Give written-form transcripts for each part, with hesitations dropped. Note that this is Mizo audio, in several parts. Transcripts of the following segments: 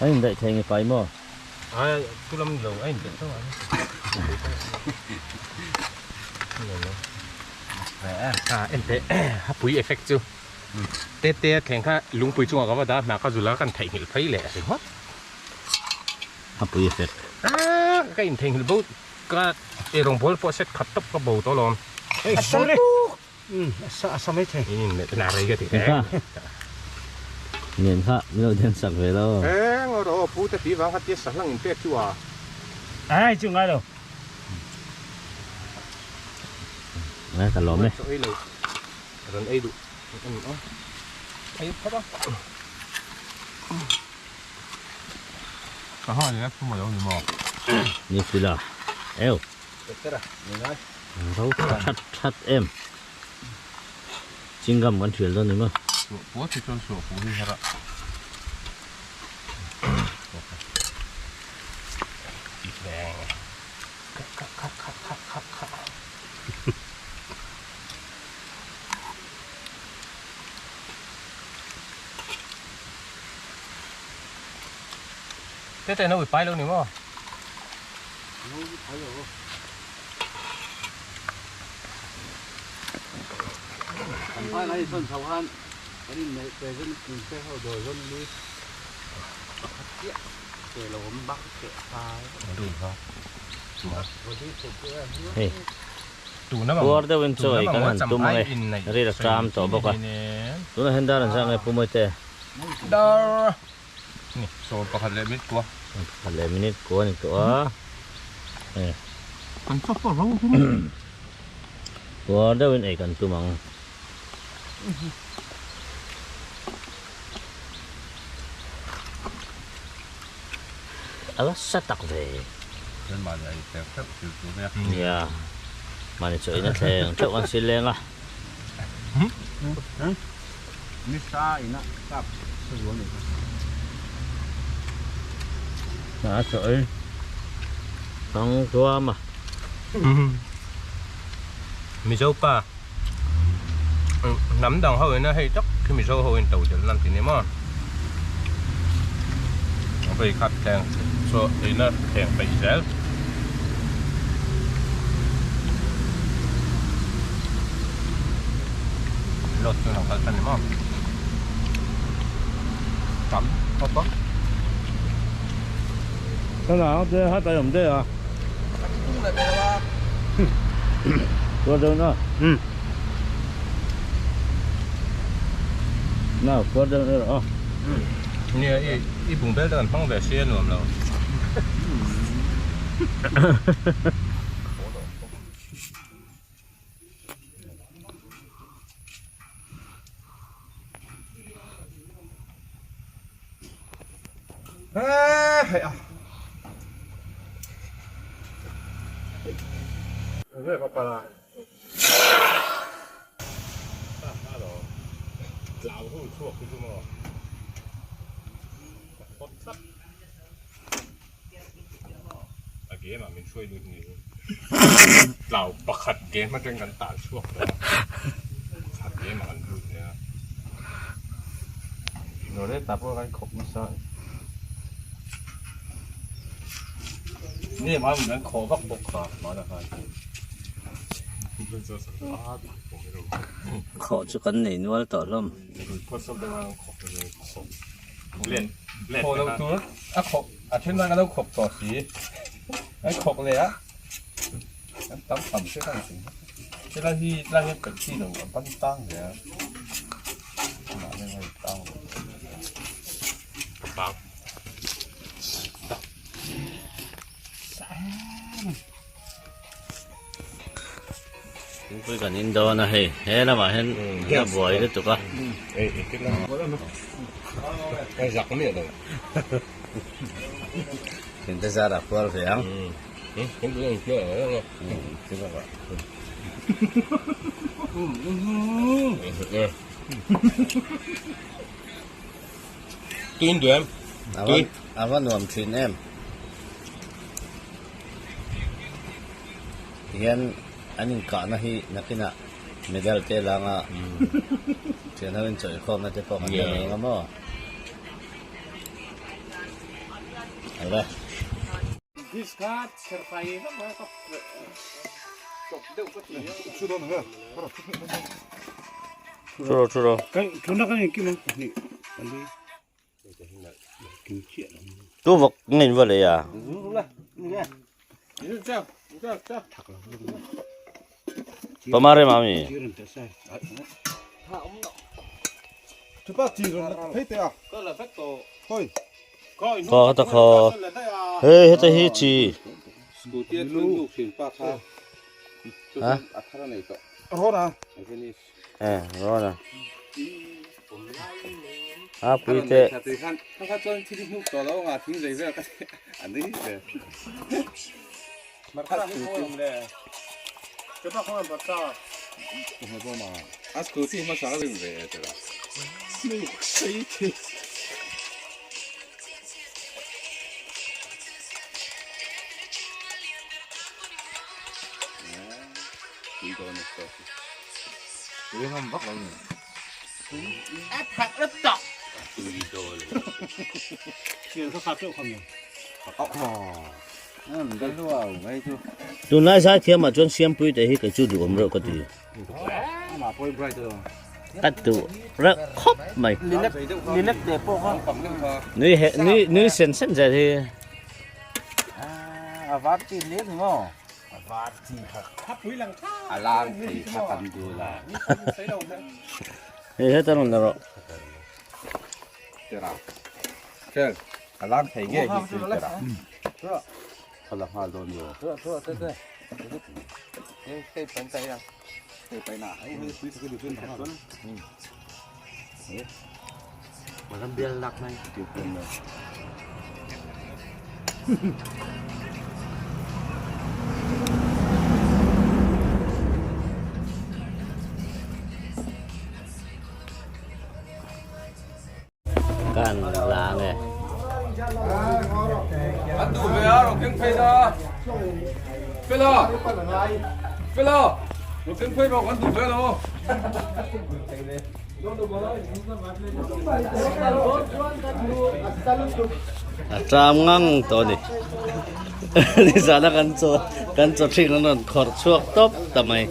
A indaih thei nge pai maw? Hapui effect chu tete a thleng kha lungpui chungah ka va dah a hna ka zul a kan theihnghilh phei leh ringawt. Hapui effect. Ka intheihnghilh bo ka eirawng bawl pawh set khat tawp ka bo tawh alawm. A sa mai thei. In in na rei ka ti te. Nen kha min lo den sak ve lo. Eng rawh aw pu te pi vang kha tia sahlang in pek chu a. Ai chu ngai lo. Ngai ka lawm e. Chaw ei lo. Rawn ei duh. Ei phawt a. Ka ha ni a thum a lo ni maw. Ni fila. Eu. Ro that that em. Chingam kan thial dawn ni maw. Suah puat hi chuan suah puh hi har a. Tete no i pai lo ni maw. No i pai lo. Kan pai lai sawn chho khan kan inneih present min pek ho dawr zawn li pakhat chiah ke lo awm bak ke a Hei puar deuhin chaw ei kan han tum ang e ril a ṭam tawh bawk a tunah hian dar an zah nge Pu Mawite. Dar Ni, 11 leh minute kua. 11 leh minute kua ni tawh a. Eh. Kan chawp pawh ro hum. Puar deuhin ei kan tum ang. A la sa tak ve. Chuan mahni a inter theuh thil tur nia. Nia. Mahni chaw in a thleng theuh kan sil leng a. Ni sa ina kap sa zual nei kha. A chaw ei thang tuam a. Mizo pa hnam dang ho ina hei tak khi Mizo ho in to tel nan ti ni maw. Vei khat thleng chaw eina thleng peih zel. Lot chu lo kal tan ni maw? Tam khawp a. Thana te ha tai awm te a. Tuar deuh na. Na tuar deuh na rawh a. Nia i i bung bel te kan hmang ve si a nuam lo. A game ah min hruai lut ni hi. Tlau pakhat game atang kan tah chhuak tawh a. Pakhat game ah kan lut nia. Loretta pawh kan khawp nasa. Nge mah min an khawh vak bawk kha mahna khan. Khawh chu kan nei nual tawh hlawm. Khawh loh tur a khawp a then nan a lo khawp tawh si an khawk leh a an tam tam se kan sin helai hi tlai hian peih chi lo a ban tang hle a mahni a in tang lo bang Thingpui kan in dawn a hei he lamah hian a buai lutuk a. Thingte zar a khuar ve ang. Tuin duh em? Tui. A va nuam thin em. Tihian an inkahna hi nakinah Medal te langa thian ho in chawihkhawmna te pawh kan la nei ang a maw? Awle. Thuro thuro. Tu vawk nge in va lei a? Pamare mami. Khaw heta khaw hei heta hi chi ha eh rona a pui te Tunlai zaithiam ah chuan Siampui te hi kei chu duhawm reuh ka ti. Ka duh reuh khawp mai. Nui he nui nui sen sen zel hi. Hei heta rawn la rawh. Kan la nge. An duh ve a rawh keng phei da. Fela. Fela. Rawh keng phei rawh kan duh ve lo. A tram ngang tawh a ni. Nizana kan chaw kan chaw thin an rawn khawrh chhuak tawp ta mai.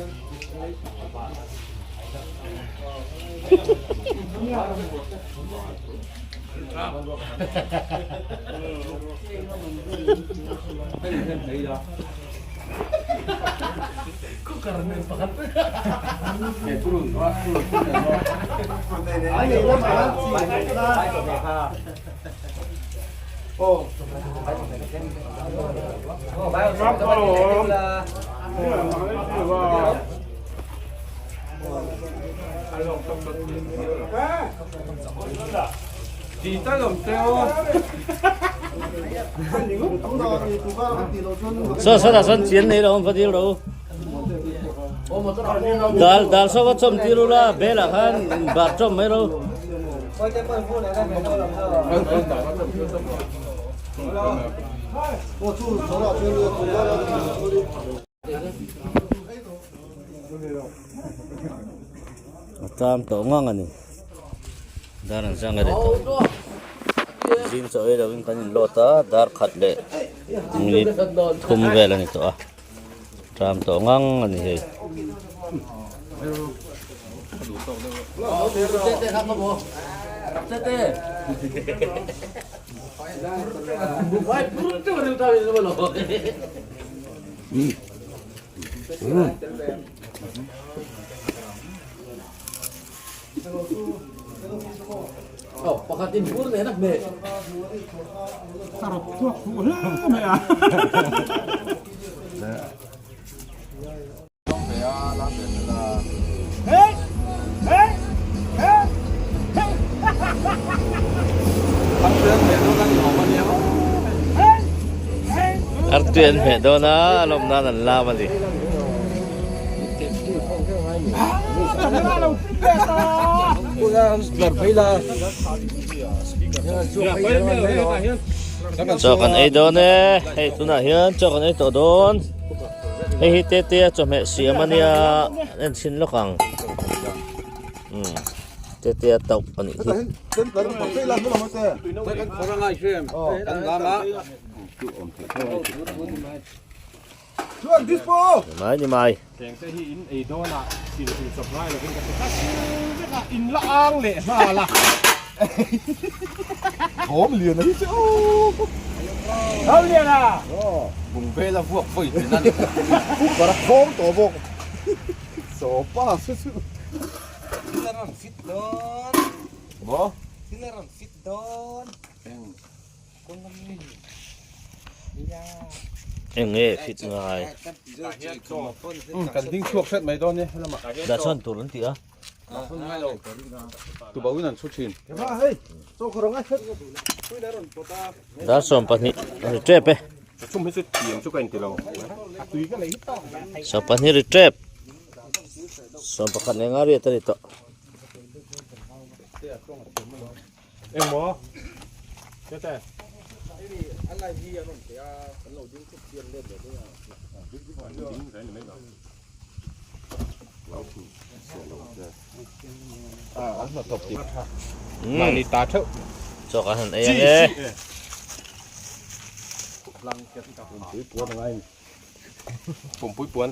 Saw saw dah sawn chian nei lo awm va dil ro. Dal dal saw va chawm tir ula bel ah khan bar chawm mai ro. A tlam tawh ngang a ni dar an zang a ri tawh zing chaw ei lovin kan in lawt a dar khat leh minute thum vel a ni tawh a tlam tawh ngang a ni hei. Artui an hmeh dawn a, a lawm nan an lam a ni. Chaw kan ei dawn e, hei tunah hian chaw kan ei tawh dawn. Hei hi tete a chawhmeh siam a nia, en chhin lawk ang. Umm tetea tauh a nih hi. Ni mai ni mai. Tengte hi in ei dawn ah thil thil chawp ngai lovin ka ti tlat vek a, in la ang leh nghal a. Thawm lian a hi chu aw. Thawm lian a. Bung vel a vuak vawi thin a ni. Cooker a khawng tawh bawk. Chaw pa chu chu. Thil a rawn fit dawn. Maw? Thil a rawn fit dawn. Eng. Eng nge fit ngai? Kan ding chhuak hret mai dawn e helamah. Dah chhuan tur an ti a. Tubauin an chhu thin. Dar 12 a ri tep e. 12 ri tep. 11 leh nga riat a ni tawh. Engmaw? Tete. Mahni ta theuh. Chaw kan han ei ang e. Pumpui puan.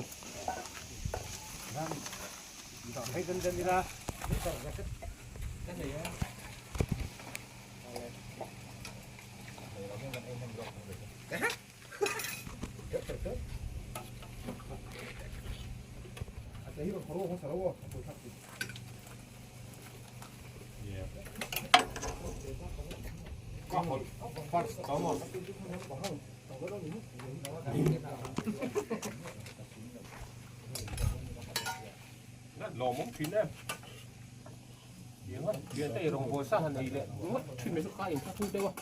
Lawmawm thin em. Lian te rawng bawl sa han ei leh ngawt thin mai chu kha in thla deuh a.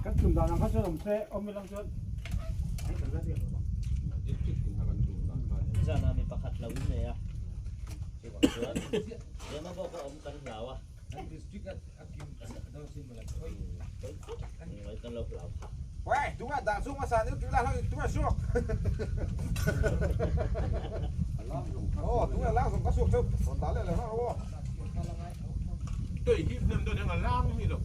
Kan tum dan ang kha chuan awm se awm ilang chuan Zana mi pakhat lo in nei a chuvang chuan tlema bawk a awm kan hlau a Ngai kan lo hlau kha. Weh, tunga dah chung a san tui la hlau tunga suak. Oh, tunga lang song ka suak cheu. Ron dah leh leh hlau aw. Tui hi hnem dawn hian a lang mi lo.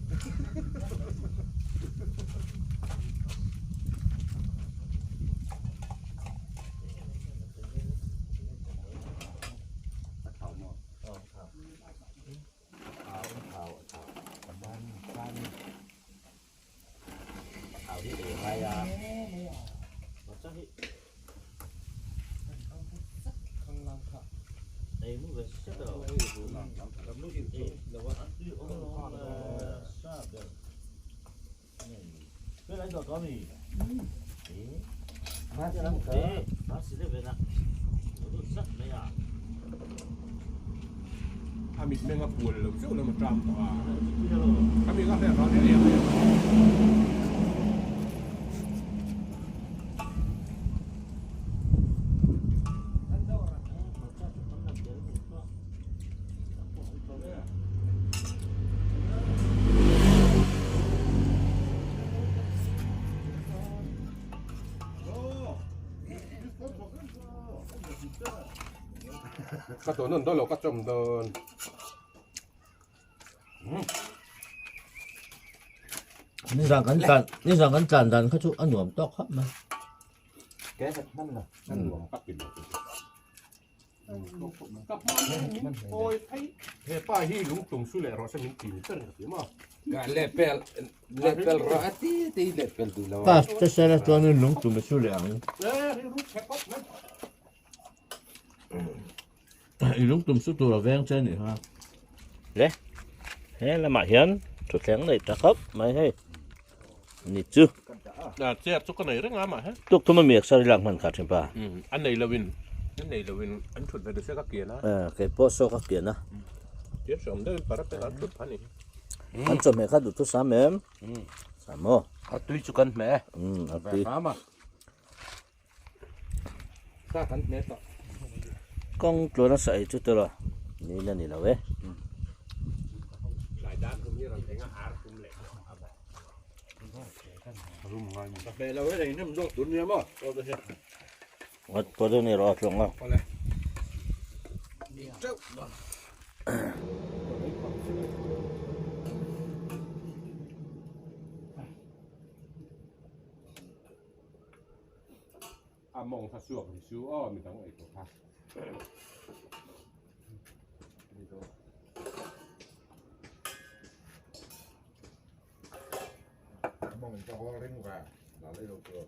A mitmeng a pual lo chauh lam a ṭam tawh a, a mi ka hriat ral em em. Ka tawn nawn dawn lo ka chawm dawn. Nizan kan tlan nizan kan tlan dan kha chu a nuam tawk khawp mai. He pa hi lungtum su leh rawh se min ti ni ber ka ti maw. Lehpel lehpel rawh a ti ti lehpel duh lo a. Pass te sela chuanin lungtum a su leh ang. I lungtum su tur a veng che nih kha. Le he lamah hian. Thutthleng nei ta khawp mai hei. Ni chu. A chair chu ka nei reng a mah he. Tuk thum a mi exer i lak hman kha thin pa. A nei lo in a nei lo in an thut ve duh se ka kian a. Kei pawh saw ka kian a. Chair hram deuh in parapet an thut pha ni. An chawhmeh kha duh thu sam em? Sam aw. A tui chu kan hmeh e. A tui. Sa kan hmeh tawh. Kawng tluan a sa ei chu tawrh a ni la ni lo e. Ngat pawh chu ni rawh a tlawng a. A mawng kha suak ni su aw midang ei tawh kha. Mawng in ka hawl ring va la lei lo tur.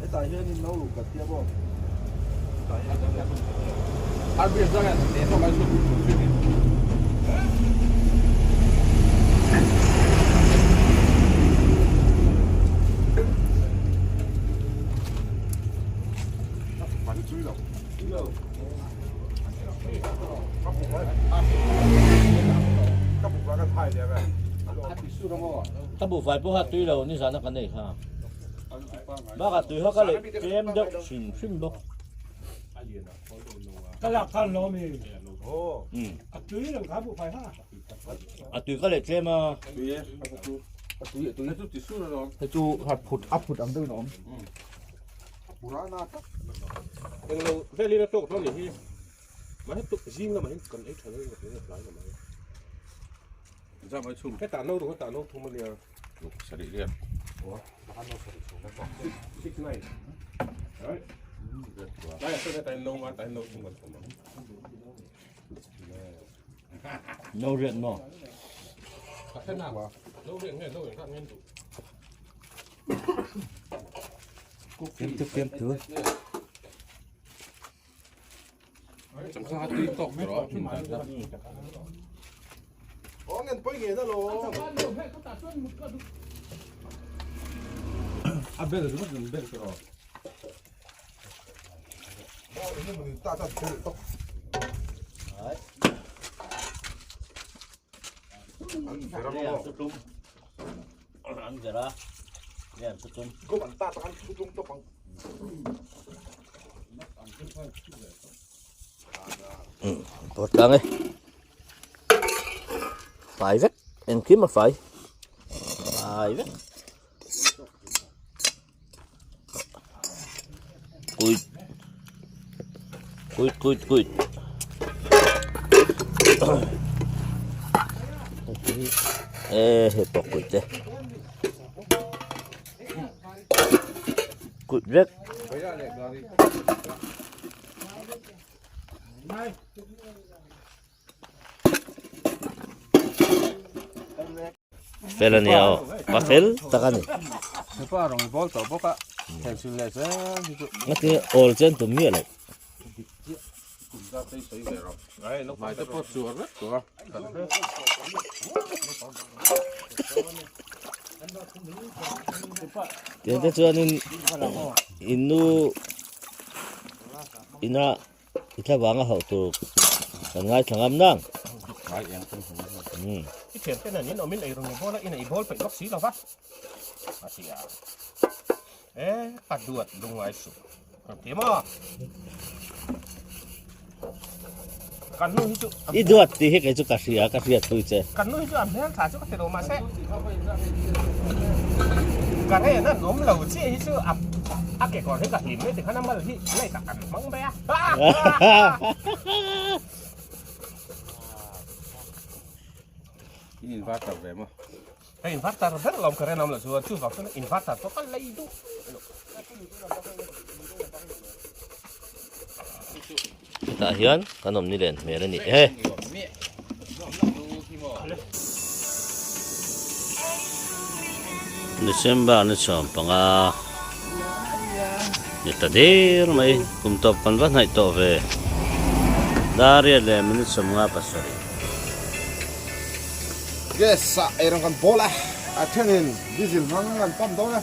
Hetah hianin no ka tia bawk. Ka buhfai pawh kha tui lo nizan a ka nei kha. Bakah tui ho ka leh tlem deuh hrim hrim bawk. Ka lak khan lo mi. A tui lo kha buhfai kha. A tui ka leh tlem a. Hei chu hat phut a phut ang deuhin a awm. Englo velin a tawk hlawm ni hi. Mahse tuk zing lamah hian kan ei tha lo in ka tlai lamah hian. Zam ai chhum hetah no ru hetah no thum ania. Sarih riat. Six nine. Right. Lai ah chuan hetah hian no nga tah hian no thum kan thawm ang. No riat maw? Ka hre nak. No riat nge no engzat nge an duh. Fiamthu fiamthu. Pawt tlang e fai vek engkim a fai fai vek kuit kuit kuit kuit e he pawh kuit te kuit vek. Fel a ni aw, pa fel tak a ni. Hepa rawng i bawl tawh bawk a, thel leh zel hi chu. Ngati awl chen tum miah loh. Tiang te chuanin in nu ina i thla vanga hauh tur kan ngaithla ngam nang. I thian te nen in awm in ei rawng i bawl a, in ei bawl peih bawk si lo va. A ti a. E ka duat lungngai suh. Kan ti maw? Kan nu hi chu I duat tih hi kei chu ka hria, ka hriat pui che. Kan nu hi chu a hmel tha chu ka ti lo mahse ka ren an awm lo chiah hi chu a a kekawr hi ka hlim mai tikhan a mal hi lei tak an hmang mai a. In inverter ve maw? Hei inverter ber lawm ka ren awm lo chuan chuvang chuan inverter pawh ka lei duh. Hetah hian kan awm ni len hmel a ni e. December ni chhawm panga ni ta der mai kum tawp kan va hnaih tawh ve dar riat leh minute sawmnga pasarih. Gas ah eirawng kan pawl a, a thenin diesel hmang an pump dawn a.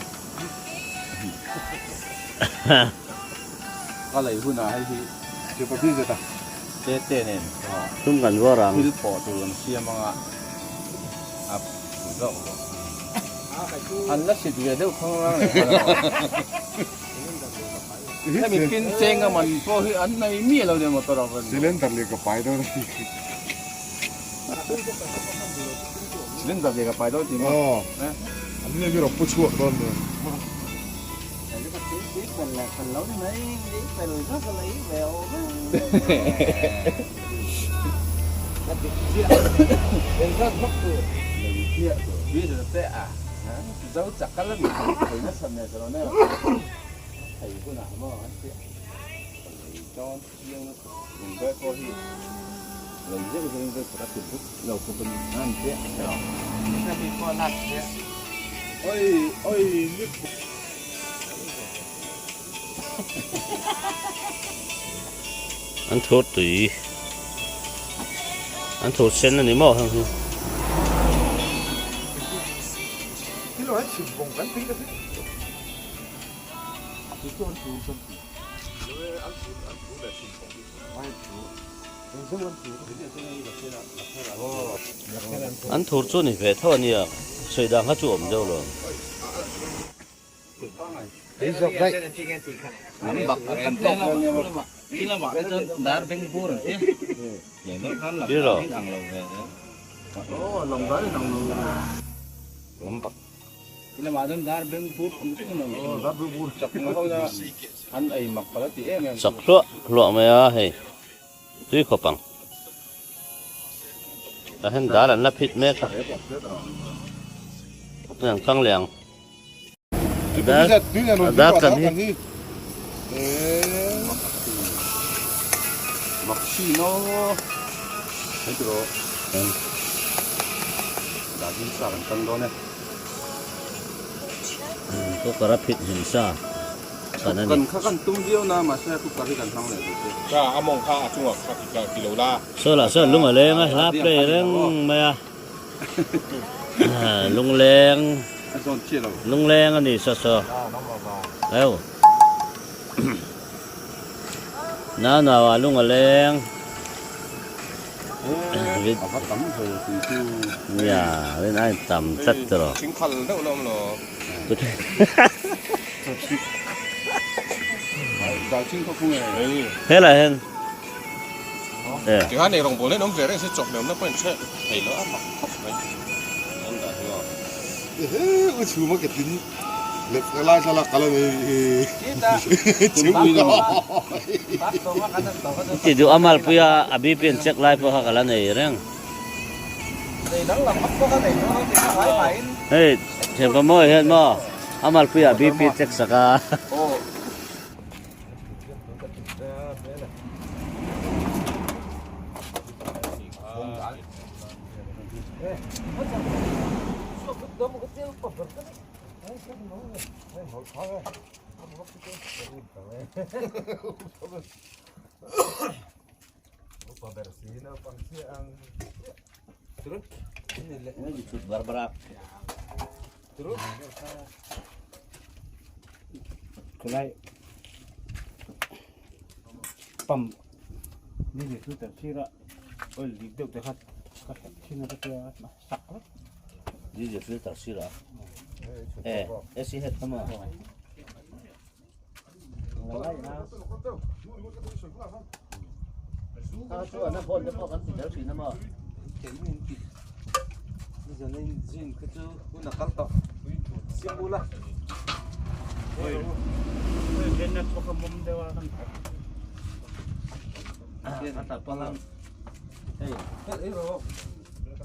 Ka lei hunah hei hi Super diesel a. Te te nen Tum kan vuar ang. Thil pawh tur an siam anga a phu zawk bawk. An la sit ve deuh khang rang leh kha lo. Hemi pin cheng a man pawh hi an nei miah lo nia motor ah khan. Cylinder leh ka pai dawn a ni. Cylinder leh ka pai dawn tih maw? Aw. An ni mi rawn pu chhuak dawn nia. An thur tui an thur sen a ni maw heng hi. An thur chu ni ve tho a nia sawi dan kha chu awm deuh lo. Chak hluah hluah mai a hei tui khawp ang tah hian dal an la phit mek a an kang leh ang. A dar kan hi. Cooker a phit hlim sa kan a ni. Saw lah saw lung a leng a hla play reng mai a. Lungleng lungleng a ni saw saw eu nau nau ah lung a leng nia rin a in tam tlat tawh helai hian. Tikhan ei rawngbawl hian awm ve reng se chawhmeh awmna pawh in hre thei lo a mak khawp mai an dah hi aw. Ehe u chhuma ke tin lep ka lai thlalak ka la nei chhum Ti duh a malpuia a BP an check lai pawh kha ka la nei reng. Hei thianpa mawi hian maw a malpuia BP check sak a. Khulai pump ni leh chu tel thir a oil dik deuh te kha ka hret thin a ka tia a sak vek. Diesel filter sir a e AC head kha maw.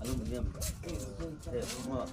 Aluminium te maw.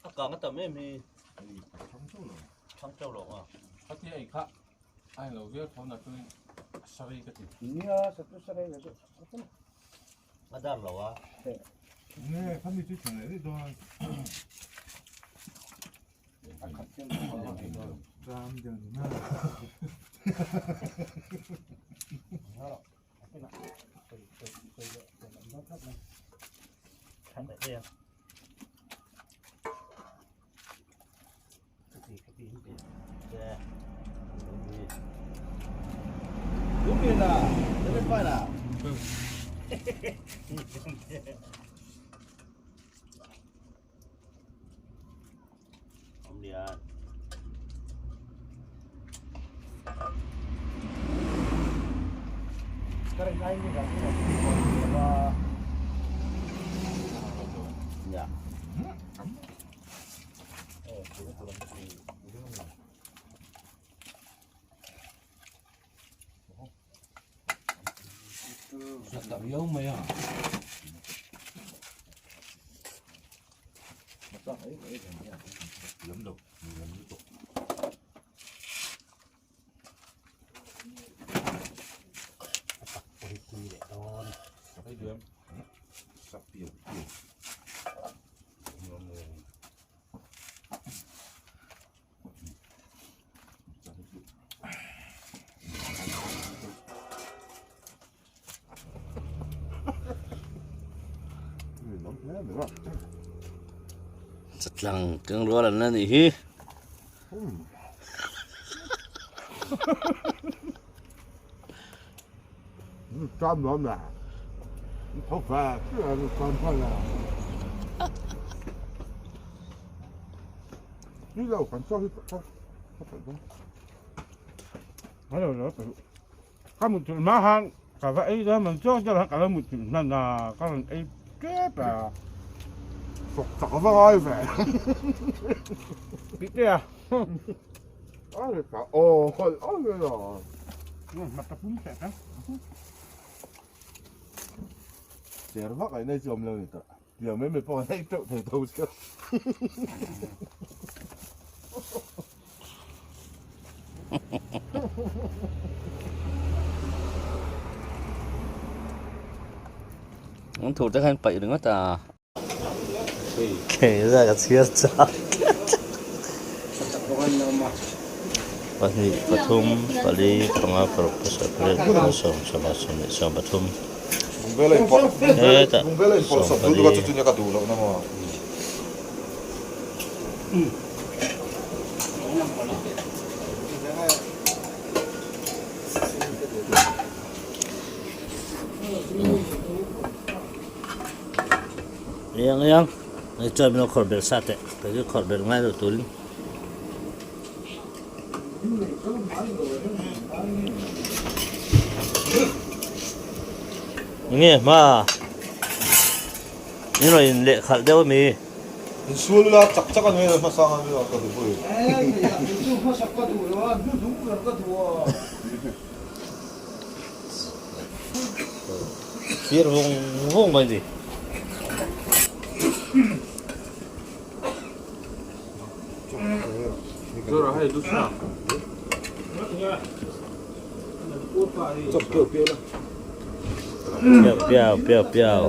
A kang a tam em hi. Thang chau lo a. Khatia ei kha a lo viau tho na chuan sarei ka ti. Nia satu sarei la chu. A dar lo a. Nge khami chu thlen leh dawn. Ram deuh ni na. Chatlang keng rual an la nih hi. An thu te khan paih ringawt a. Kei za ka chhiar chak. Pahnih pathum pali panga paruk pasarih pariat pakua sawm sawma sawmhnih sawm pathum hetah sawm pali. Yang yang hei chuan min lo khawrh belh sa teh kei chu khawrh belh ngai lo turin. Enge hma in rawn in leh khalh deuh ami? Insual ila chak chak a ni mai hmasa ang a ni ka duh pawhin. Thlir vung vung mai ni. Piau piau piau piau.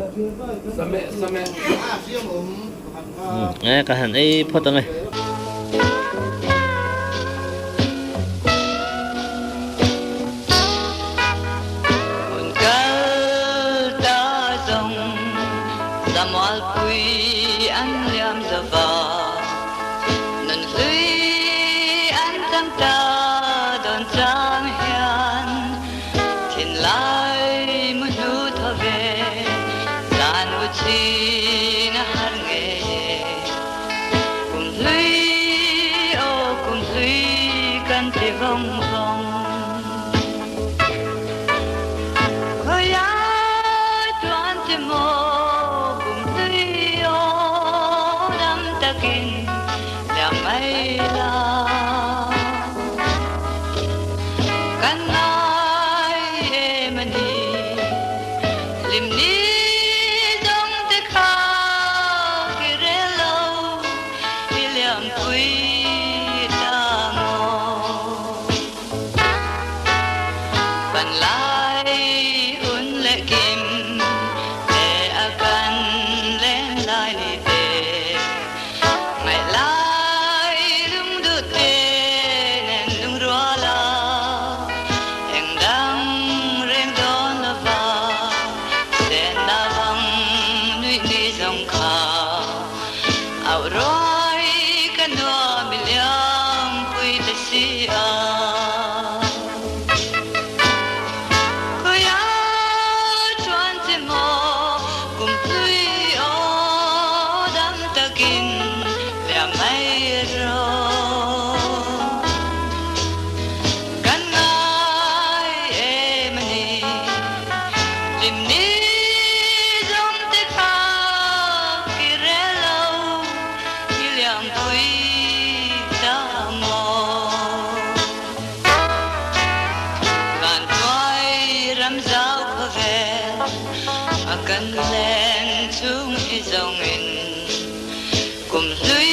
E ka han ei phawt ang e. Kan len chung hi zawng in kum hlui.